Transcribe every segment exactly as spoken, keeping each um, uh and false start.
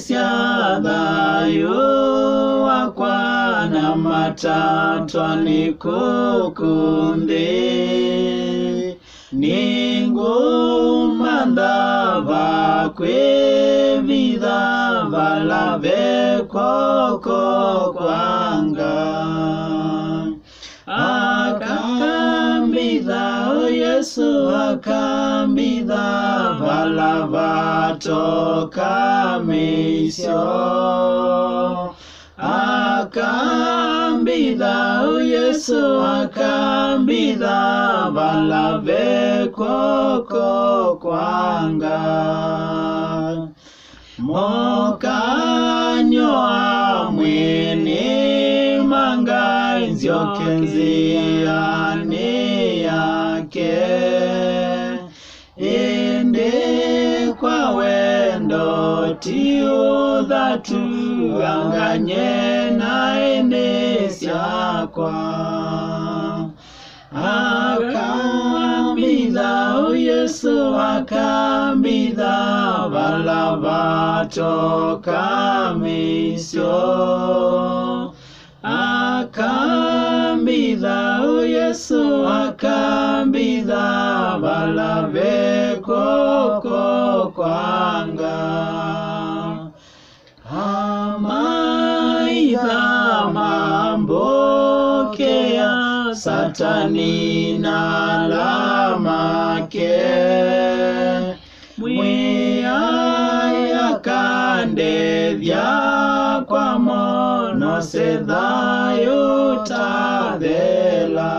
sya thayũ wakwa na matatwa nĩ kũkũ nthĩ. Nĩngũmantha va kwĩvitha vala ve kw'oko kwa Ngai. Akambitha, o Yesũ akambitha vala vatoka mĩisyo. Akambitha, o Yesũ akambitha vala ve kw'oko kwa Ngai. Mokany'o amwe nĩmangae nzyoke nzĩanĩ yake. Ĩndĩ kwa wendo ti ũthatu angany'e naĩ nĩ syakwa. Akambitha, o Yesũ akambitha vala vatoka mĩisyo. Akambitha, o Yesũ akambitha vala ve kw'oko kwa Ngai. Amaitha mambokea Satani na ala make. Mwĩai akandethya kwa mo nose thayũ ũtathela.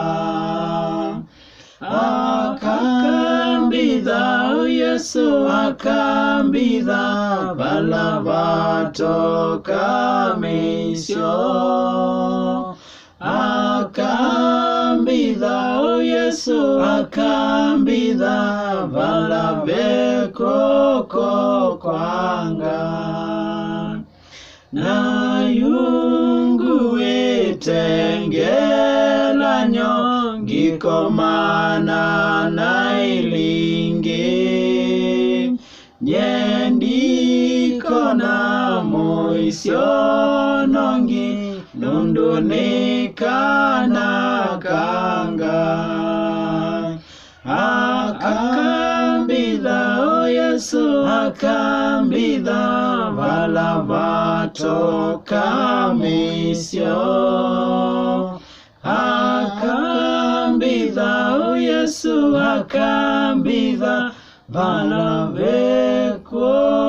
Akambitha, o Yesũ akambitha vala vatoka mĩisyo. Akambitha, o Yesũ akambitha vala ve kw'oko kwa Ngai. Nayunguĩte ngelany'o ngikomana na ilingi. Nye ndikona mũisyo nongi nũndũ nĩ kana ka Ngai. Akambitha, o Yesũ akambitha vala vatoka mĩisyo. Akambitha, o Yesũ akambitha vala ve kw'oko